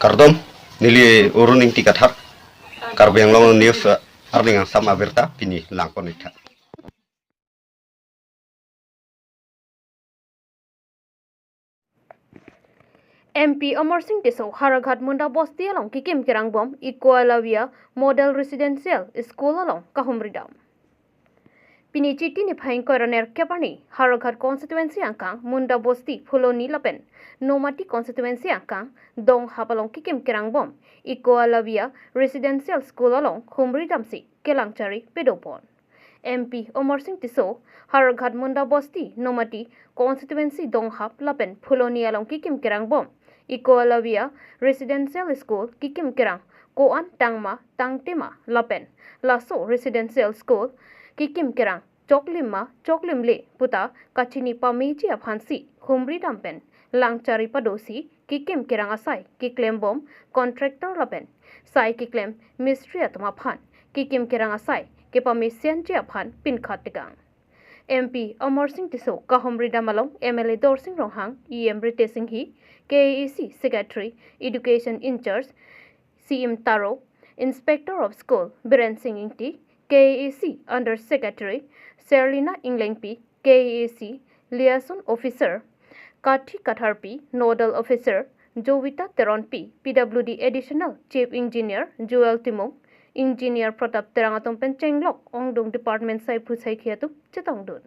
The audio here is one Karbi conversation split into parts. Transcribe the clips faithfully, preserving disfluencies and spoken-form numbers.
Kardom, neli Arun Ingti Kathar, Karbi Anglong News, eh, arni angsam abirta pini langpon-iktha. M P Amarsing Tisso Howraghat Munda Bosti along kekim kerangbom Eco Alavia Model Residential School along kahumridam. Pini Chiti niphai ingkoi ra nerkep arni Howraghat constituency angkang Munda Bosti, Phuloni lapen Nomati constituency angkang Donghap along kekim kerangbom Eco Alavia Residential School along humridamsi kelangchari padopon. M P Amarsing Tisso Howraghat Munda Bosti, Nomati constituency Donghap lapen Phuloni along kekim kerangbom Eco Alavia Residential School kekim kerang ko-an tangma tangtema lapen laso residential school kekim kerang choklimma choklimle puta kachini pameji aphansi humridam pen langchari padosi kekim kerang asai keklembom contractor lapen sai keklem mistri atum aphan kekim kerang asai kepamesenji aphan pinkhat tekang. M P Amarsing Tisso kahumridam along M L A Dorsing Ronghang, E M Ritesh Enghi, K A A C Secretary, Education in-charge, C M Taro, Inspector of School Biren Sing Ingti, K A A C Under Secretary Serlina Englengpi, K A A C Liaison Officer Kathi Katharpi, Nodal Officer Jovita Teronpi, P W D Additional Chief Engineer Joel Timung, Engineer Pratap Terang atum pen chenglok ongdung department saiphu saikhi atum chetongdun.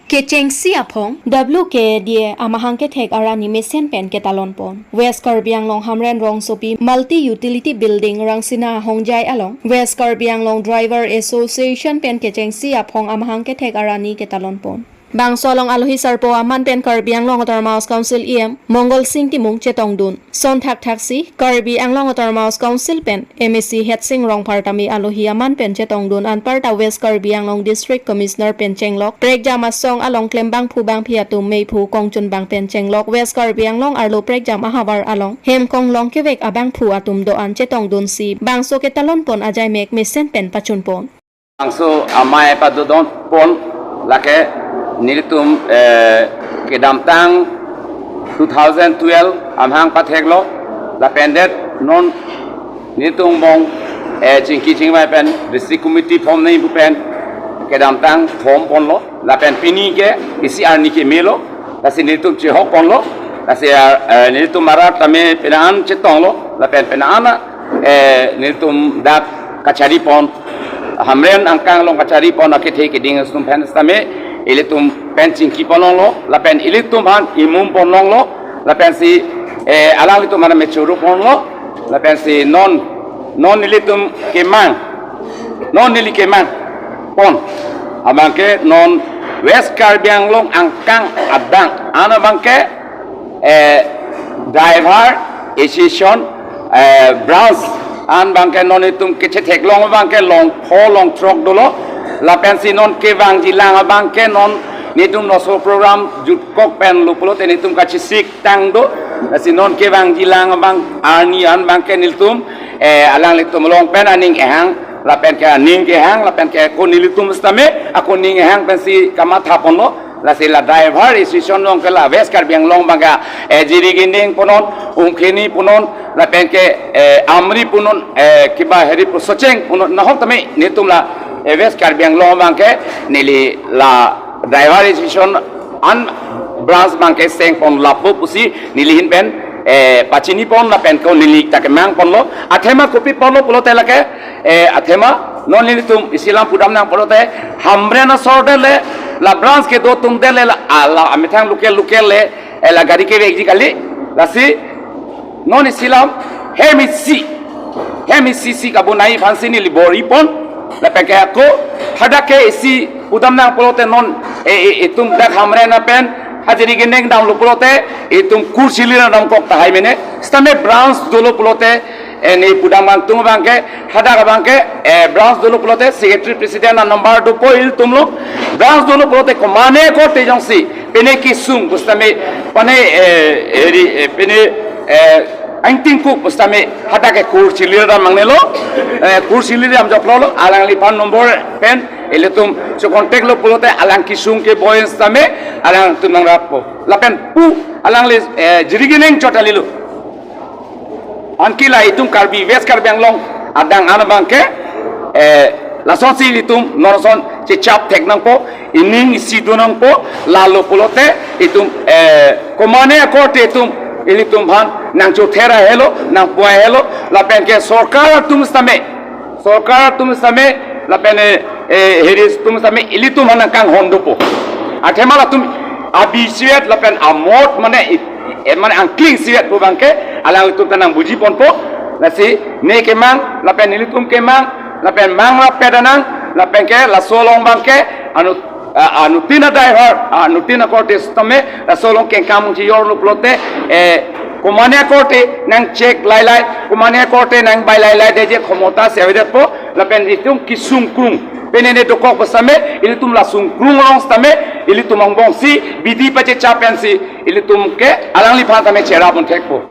Kechengsi aphong W K D A amahang kethek arni mesen pen ketalonpon. West Karbi Anglong Hamren rongsopi Multi Utility Building Rangsina Hongjai along West Karbi Anglong Driver Association pen kechengsi aphong amahang kethek arni ketalonpon. Bangso along alohi sarpo aman pen Karbi Anglong Autonomous Council E M Mongol Sing Timung chetongdun. Son thakthaksi Karbi Anglong Autonomous Council pen M A C Headsing Rongphar tame alohi aman pen chetongdun, anparta West Karbi Anglong District Commissioner pen chenglok prekjam asong along klembangphu bangphi atum, meiphu kongchunbang pen chenglok West Karbi Anglong arlo prekjam ahavar along hemkong long kevek abangphu atum do-an chetongdunsi bangso ketalonpon ajaimek mesen pen pachunpon. Bangso amei padodonpon lake nelitum, eh, kedamtang two thousand twelve amahang patheklo, lapen det non nelitum bong, eh, chingki chingvai pen district committee form nangji pu pen kedamtang formponlo, lapen pini ke isi arni kemelo, lasi nelitum chehokponlo, lasi, eh, nelitum arat tame penang chetonglo, lapen penang, eh, nelitum dak kacharipon, Hamren angkang along kacharipon akethe keding atum pen sitame ilitum pen chingkipon longlo, lapen ilitum aphan imumponlonglo, lapensi, eh, alanglitum aphan mechuru ponlo, lapensi non, non ilitum kemang, non neli kemangpon abangke non West Karbi Anglong angkang adang an abangke, eh, Driver Association, eh, branch an abangke non itum kechetheklong abangke long pho long throk dolo, lapensi non kevangjilang abangke non nelitum laso program jutkok penlo pulote nelitum kachesik tang do, lasi non kevangjilang abang arni an abangke nelitum, eh, alanglitum along pen aning kehang, lapen ke aning kehang, lapen ke ako nelitum sitame ako ning kehang pensi kamathaponlo. Lasi la Driver Association along ke la West Karbi Anglong abangke, eh, Jirikinding punon, Umkheni punon, lapen ke, eh, Amri punon, eh, kiba heri pu Socheng punon, nahok tame nelitum la, eh, West Karbi Anglong abangke neli la Driver Association an branch abangke sengpon lapu pusi neli ahin pen, eh, pachinipon lapen ko neli ta kemangponlo. Athema kopi ponlo pulote lake, eh, athema non nelitum isi alam pudam nang pulote Hamren asor det le, la branch kedo atum det le, la, ah, la amethang local local le, eh, la gari kevekji kali, lasi non isi alam hem isi, hem isi si kabonai aphansi neli bor-ipon, lapen ke ako hadak ke isi pudam nang pulote non, eh, eh, itum dak Hamren apen ha Jirikinding damlo pulote itum Kurchili damkok tahai mene, sitame branch dolo pulote, eh, ne pudam nangtung abangke, hadak abangke, eh, branch dolo pulote secretary president a number dopo ilitumlo, branch dolo pulote komane korte jongsi pine kesung pusitame, pine, eh, eri, eh, pine, eh, angtingkuk pusitame hadak ke Kurchili dam mangnelo, eh, Kurchili dam joklolo, alangliphan number pen ilitum cho contact lo pulote alang kesung ke boy sitame alangtum nangrappo. Lapen pu alangli, eh, Jirikinding chot kalilo. Anke la itum Karbi West Karbi Anglong adang an abangke, eh, lasonsi ilitum non ason chechap thek nangpo, ining isi do nangpo, lalo pulote itum, eh, komane akorte itum ilitum aphan nangchothera helo, nangpuai helo, lapen ke sorkar atum sitame, sorkar atum sitame, lapen, eh, eh, heri atum sitame ilitum aphan nangkanghon dopo. Athema latum abi isivet lapen amot mane i-, eh, mane angkling isivet pu abangke alanglitum ta nangbuji ponpo. Lasi ne kemang lapen nelitum kemang lapen mangrap pedanang lapen ke laso along abangke anu, ah, anuttin adai har, ah, anuttin akorte sitame laso along kengkam chijorlo pulote, eh, komane akorte nangchek lailai, komane akorte nangbai lailai detji khomota si avedetpo, lapen itum kesungkrung penene dokok pu sitame, ilitum la sungkrung along sitame ilitum angbongsi bidi pachechap pensi ilitum ke alangliphan tame cherap un thekpo.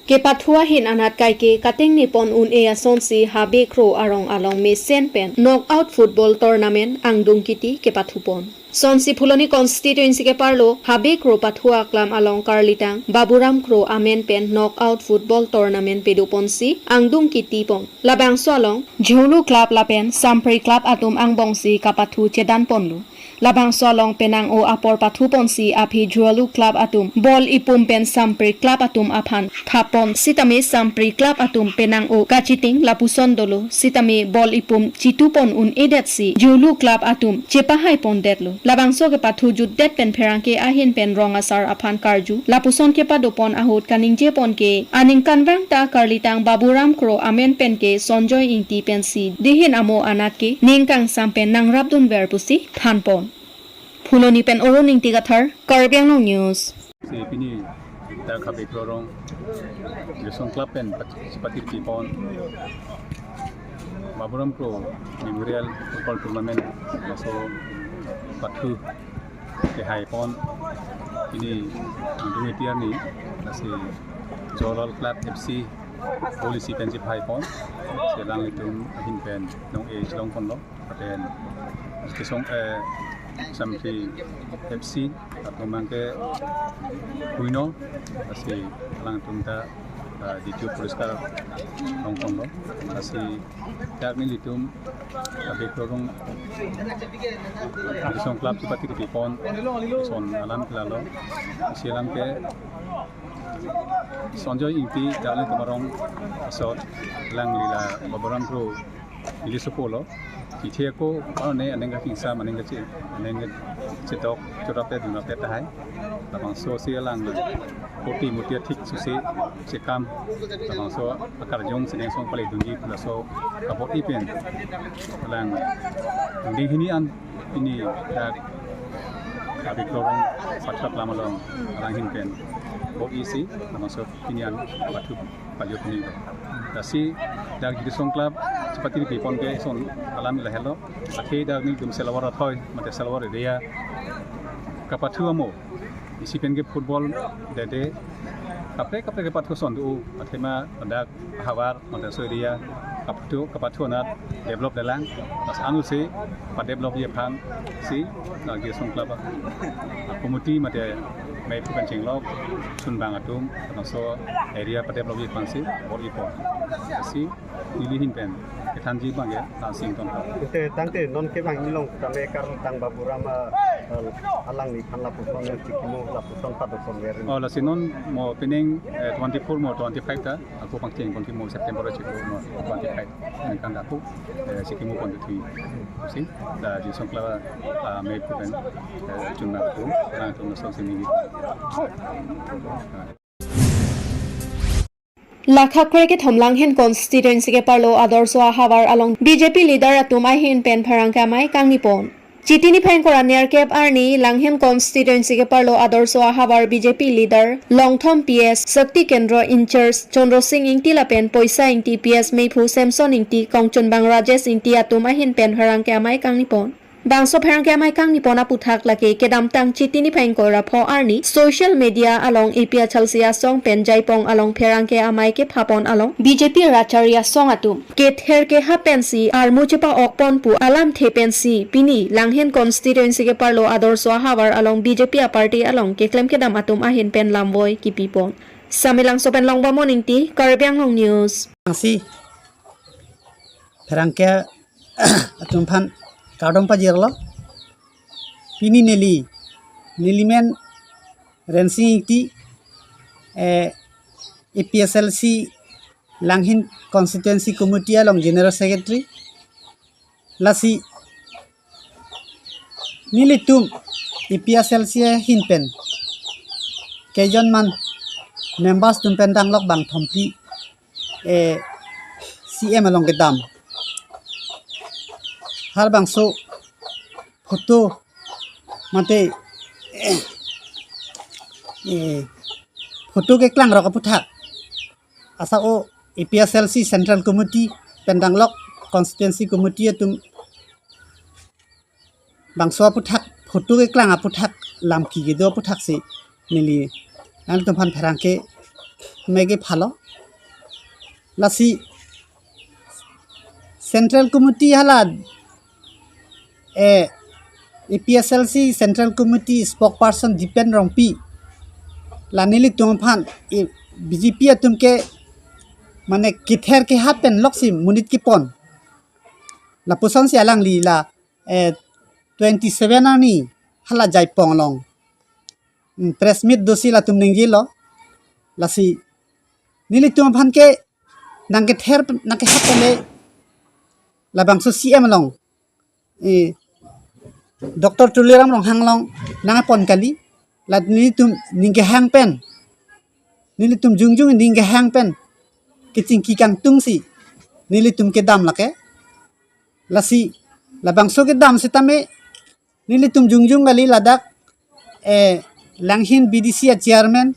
Kepathu ahin anat kaike katengne pon un-e asonsi Habe Kro arong along mesen pen knockout football tournament angdung kiti kepathu pon. Sonsi Phuloni constituency keparlo Habe Kro pathu aklam along karlitang Baburam Kro amen pen knockout football tournament pedo ponsi angdung kiti pon. Labangso along Jhulu Club lapen Sampri Club atum angbongsi kapathu chedan ponlo. Labangso along penang-o apor pathu ponsi aphi Jhulu Club atum bol ipum pen Sampri Club atum aphan thap pon sitame Sampri Club atum penang-o kachiting lapuson dolo sitame bol ipum chitu pon un-edetsi Jhulu Club atum chepahai pondetlo. Labangso kepathu jutdet pen pherangke ahin pen rong asar aphan karju lapuson kepado pon ahut kaningje pon ke aningkanvang ta karlitang Baburam Kro amen pen ke Sonjoy Ingti pensi dihin amo anat ke ning kangsam pen nangrapdunver pusi than pon. Phuloni pen Arun Ingti Kathar, Karbi Anglong News. Si pini dak Habe Kro arong Jisong Club pen pat-, chepatiri pon Baburam Kro Memorial Football Tournament laso pathu kehai pon pini angdung iti arni, lasi Jolal Club F C policy pen chephai pon, si alanglitum ahin pen nong-e chelong ponlo. Lapen kesong, eh, Sampri F C atum abangke puino, lasi alangtum ta, eh, ditio puriskar long ponlo. Lasi dak nelitum Habe Kro arong Jisong Club chepatiri pon son alam ke lalo. Si alam ke Sonjoy Ingti dak nelitum arong asot alangli la Baburam Kro ili sopolo. Chithe ako, ano ne aneng kachingsam, aneng kachi, aneng kachidok, chorap te dunrap te tahai. Labangso si alang koti mutia thik susi chekam. Labangso akarjong si angsong pale dunji pu laso kabor-i pen alang ding hini an pini dak Habe Kro arong pathu aklam along alang ahin pen bor-i si labangso pini an pathu pajut ni. Lasi dak Jisong Club chepatiri pon ke son alam lahelo. Athe dak nelitum silver athoi mate silver area kapathu amo. Isi pen ke football dede kaprek kaprek kepathu ason do. Athema dak havar mate so area kapathu, kapathu anat develop dalang. Pas anu si padevelop ji aphan si dak Jisong Club a-committee mate mei pu pen chenglok chunbang atum, laso area padevelop ji aphan si bor-i pon. Si neli ahin pen kethanji abangke langsing ton. Te tangte non kevang ilong tame karlitang Baburam, eh, alangliphan lapuson chikimo lapuson pado ponver. Oh, lasi non mo pining, eh, twenty-four mo twenty-five ta ako pangcheng pon kimo September chikimo twenty-five ningkan ako, eh, chikimo pon thui. Si dak Jisong Club, ah, mei pu pen, eh, chunbang atum, alangtum laso si neli. Lakha krekethom Langhin constituency keparlo Adorsho ahavar along B J P leader atum ahin pen pherangke amei kangni pon. Chiti niphai ingkoi ra nerkep arni Langhin constituency keparlo Adorsho ahavar B J P leader Longthom P S, Shakti Kendra in-charge Chandra Sing Ingti lapen Poisa Ingti, P S meiphu Samson Ingti, kongchunbang Rajesh Ingti atum ahin pen pherangke amei kangni pon. Bangso pherangke amei kangni pon aputhak lake kedamtang Chiti niphai ingkoi ra pho arni social media along A P H L C asong pen Jaipong along pherangke amei kepha pon along B J P rachari asong atum kether kehap pensi armu chepa-ok pon pu alamthe pensi pini Langhin constituency keparlo Adorsho ahavar along B J P aparty along keklem kedam atum ahin pen lamvoi kipi pon. Samelangso pen Longbamon Ingti, Karbi Anglong News. Asi pherangke atum aphan kardom pajirlo. Pini neli, neli men Rensing Ingti, eh, A P S L C Langhin Constituency Committee along General Secretary. Lasi nelitum A P S L C ahin pen keijon man members atum pen danglok bang thompi, eh, C M along kedam. Harbangso photo mate, eh, photo keklang rok aphuthak, asa o A P S L C Central Committee pen danglok Constituency Committee atum bangso aphuthak, photo keklang aphuthak, lam ki kedo aphuthak si neli nangtum aphan pherangke mege phalo. Lasi Central Committee hala, eh, A P S L C Central Committee spokesperson Dipen Rongpi, la nelitum aphan, eh, B J P atum ke mane kether kehap pen loksi monit kepon. Lapuson si alangli la, eh, twenty seven arni hala Jaipong along, hmm, press meet dosi latum ningjelo. Lasi nelitum aphan ke nangkether, nangkehap pen le labangso C M along, eh, Doctor Tuliram Ronghang along nangpon kali. La nelitum ning kehang pen, nelitum jongjong ning kehang pen kechingki kangtung si nelitum kedam lake. Lasi labangso kedam sitame nelitum jongjong kali, ladak, eh, Langhin B D C a chairman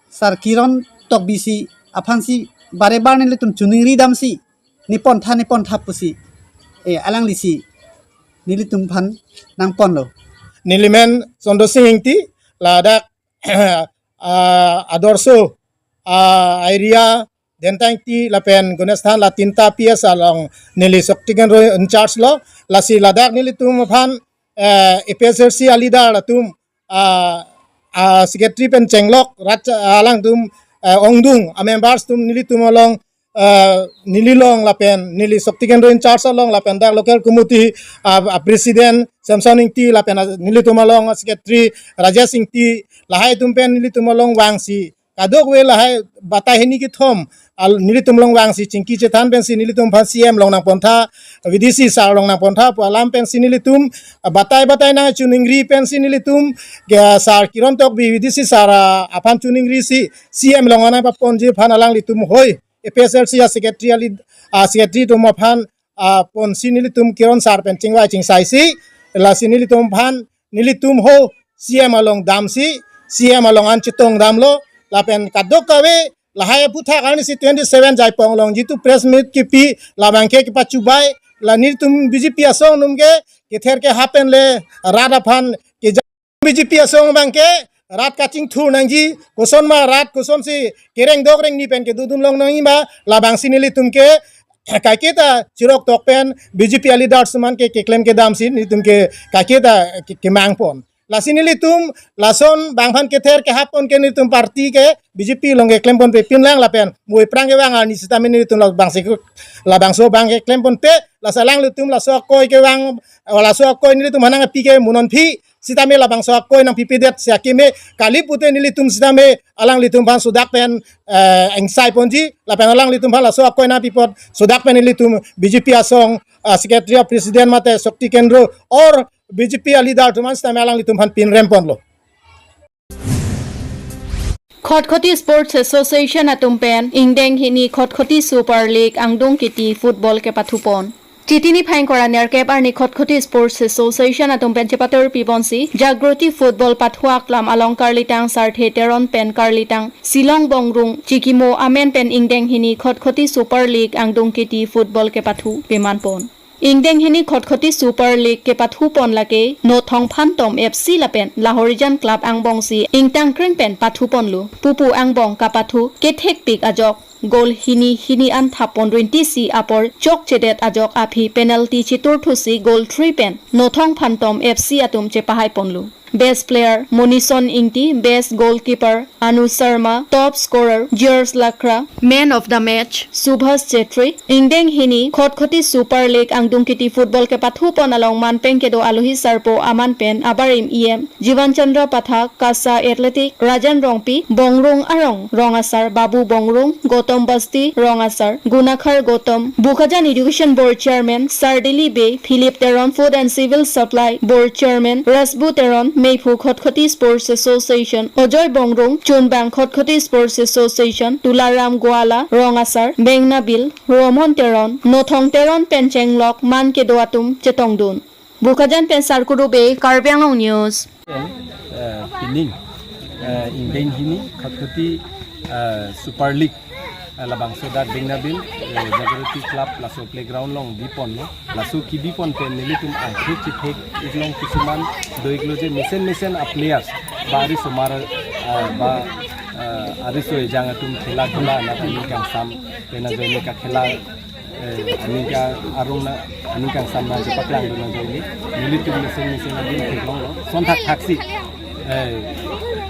Sar Kiron Tokbi si aphan si bare bar nelitum choningri damsi, ne pontha, ne pontha pusi, eh, alangli si nelitum aphan nangponlo. Neli men Sondosing Ingti, ladak, ah, Adorsho, ah, area, Dentang Ingti lapen Ganesh Than, la tinta P S along neli Shakti Kendro in charge lo. Lasi ladak nelitum aphan, eh, A P S L C a leader latum, ah, ah, secretary pen chenglok rat, ah, alangtum, eh, ongdung a members atum nelitum along, eh, neli along lapen neli Shakti Kendro in charge along lapen dak local committee, ah, ah, president Samson Ingti lapen, ah, nelitum along, ah, secretary Rajesh Ingti, lahai atum pen nelitum along vangsi kadokave lahai batai hini kethom al nelitum along vangsi chingki chethan pensi nelitum aphan C M along nangpontha, V D C sir along nangpontha pu alam pensi nelitum, ah, batai batai nangchoningri pensi nelitum, ke, ah, Sar Kiron Tokbi V D C sir, ah, aphan choningri si C M along nangpaponji aphan alanglitum hoi A P S L C a secretary ali, ah, secretary atum aphan, ah, ponsi nelitum Kiron sir pen chingvai chingsai si, lasi nelitum aphan nelitum ho C M along damsi, C M along an chetong damlo, lapen kadokave lahai aphuthak arni si twenty seven Jaipong along jitu press meet kipi, labang ke kepachubai, la nelitum B J P asong atum ke kether kehap pen le rat aphan keja, B J P asong abang ke rat kachingthur nangji, koson ma rat kosonsi kereng dok rengni pen kedodun long nangji ma, labangsi nelitum ke kaiketa chirok tok pen B J P a leader suman ke keklem kedam si nelitum ke kaiketa ke, kemangpon. Lasi nelitum lason bang aphan kether kehap pon ke nelitum party ke B J P along keklem ponpe pinlang lapen mo aphrang kevang arni sitame nelitum labangsi, labangso abang keklem ponpe, lasi alanglitum laso akoi kevang, laso akoi nelitum aphan nangpi ke mo non phi, sitame labangso akoi nangpipedet si akeme kali pute nelitum sitame alanglitum aphan sodak pen, eh, ingsai ponji, lapen alanglitum aphan laso akoi nangpi apot sodak pen nelitum B J P asong, ah, secretary, president mate Shakti Kendro or B J P a leader atum an sitame alanglitum aphan pinrem ponlo. Khatkhati Sports Association atum pen ingdeng hini Khatkhati Super League angdung kiti football kepathupon. Chiti niphai ingkoi ra nerkep arni Khatkhati Sports Association atum pen chepator piponsi Jagroti Football pathu aklam along Karlitang Sarthe Teron pen Karlitang Silong Bongrung Chikimo amen pen ingdeng hini Khatkhati Super League angdung kiti football kepathu pemanpon. Ingdeng hini Khatkhati Super League kepathupon lake Nothong Phantom F C lapen Lahorijan Club angbongsi ingtangkreng pen pathuponlo. Pupu angbong kapathu kethekpik ajok goal hini hini an thappon rintisi apor chokchedet ajok aphi penalty chitur thusi goal three pen Nothong Phantom F C atum chepahaiponlo. Best player Monison Ingti, best goalkeeper Anu Sharma, top scorer George Lakra, man of the match Subhas Chetri. Ingdeng hini Khatkhati Super League angdung kiti football kepathupon along manpeng kedo alohi sarpo aman pen abarim E M Jivan Chandra Pathak, KASA Athletic Rajan Rongpi, Bongrung arong rong asar Babu Bongrung, Gotom Basti rong asar Gunakhar Gotom, Bokajan Education Board Chairman Sardili Bey, Philip Teron, Food and Civil Supply Board Chairman Rasbu Teron, Meiphu Khatkhati Sports Association Ojoy Bongrung, Chunbang Khatkhati Sports Association Tularam Goala rong asar Bengnabil Romon Teron, Nothong Teron pen chenglok man kedo atum chetongdun. Bokajan pen Sarkuru Bey, Karbi Anglong News. Eh, pining, eh, ingdeng hini Khatkhati, eh, Super League, eh, labangso dak Bengnabil, eh, Jagriti Club laso playground along biponlo. Laso kibipon pen nelitum angthek chithek iklong kisuman do iklo je mesen mesen a players ba ari somar, eh, ba, eh, ari so ejang atum khela khela na aning kangsam pen ajoine kakhela, eh, aning ka-arong na aning kangsam na chepaklangdun ajoine nelitum mesen mesen adim theklonglo. Sonthak thaksi, eh,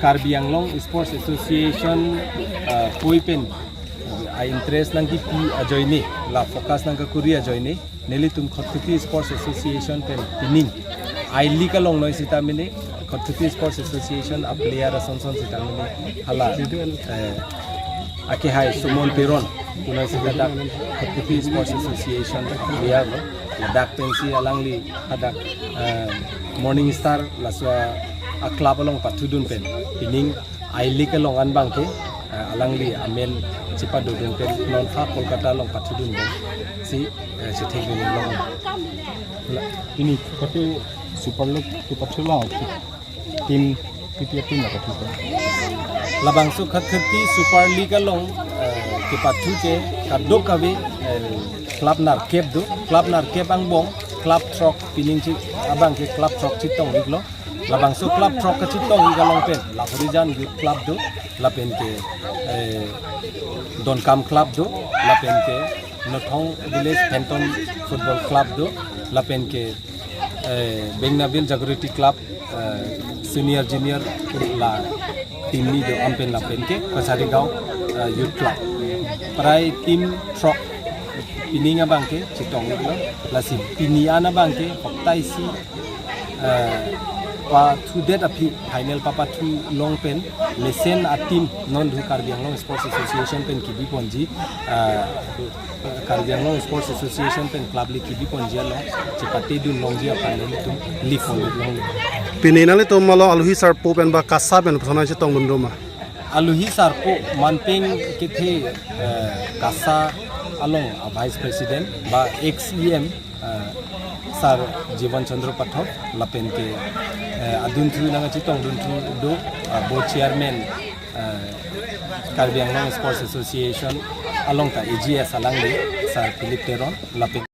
Karbi Anglong Sports Association, eh, koi pen, eh, a interest nangkipi ajoine, la focus nangkakuri ajoine, nelitum Khatkhati Sports Association pen pining I-League along noi sita mene, Khatkhati Sports Association a player ason son sita mene, hala, eh, akehai Sumon Teron, kunoi sita dak Khatkhati Sports Association player lo, ladak pensi alangli hadak, eh, Morning Star laso a club along pathudun pen pining I-League along an abangke, eh, alangli amen chepadodun pen non ha Kolkata along pathudun pen si, eh, chethekdun long. La, pini Khatkhati Super League kepathu along team, P P F team la pathu pen. Labangso Khatkhati Super League along, eh, kepathu ke kadokave, eh, club nerkep do, club nerkep angbong club throk pining chi abangke club throk chetong iklo. Labangso club throk kachetong ik along pen Lahorijan Youth Club do, lapen ke, eh, Donkam Club do, lapen ke Nothong Village Phantom Football Club do, lapen ke, eh, Bengnabil Jagriti Club, eh, senior junior la team ni do, anpen lapen ke Kasarigao, eh, Youth Club. Prai team throk pining abangke chetong iklo, lasi pini an abangke hoktai si, eh, pathudet aphi final papathu long pen mesen a team non dhu Karbi Anglong Sports Association pen kibiponji, eh, Karbi Anglong Sports Association pen club le kibiponji along chepatedun longji aphan nelitum lipon long. Pini nanglitum along alohi sarpo pen ba KASA pen personal chetongdun do ma? Alohi sarpo manpeng kethe, eh, KASA along a Vice President ba ex E M, eh, Sir Jivan Chandra Pathak, lapen ke, eh, adunthu nangkachetongdunthu do, eh, Board Chairman, eh, Karbi Anglong Sports Association along ta A G S alangli Sir Philip Teron, lapen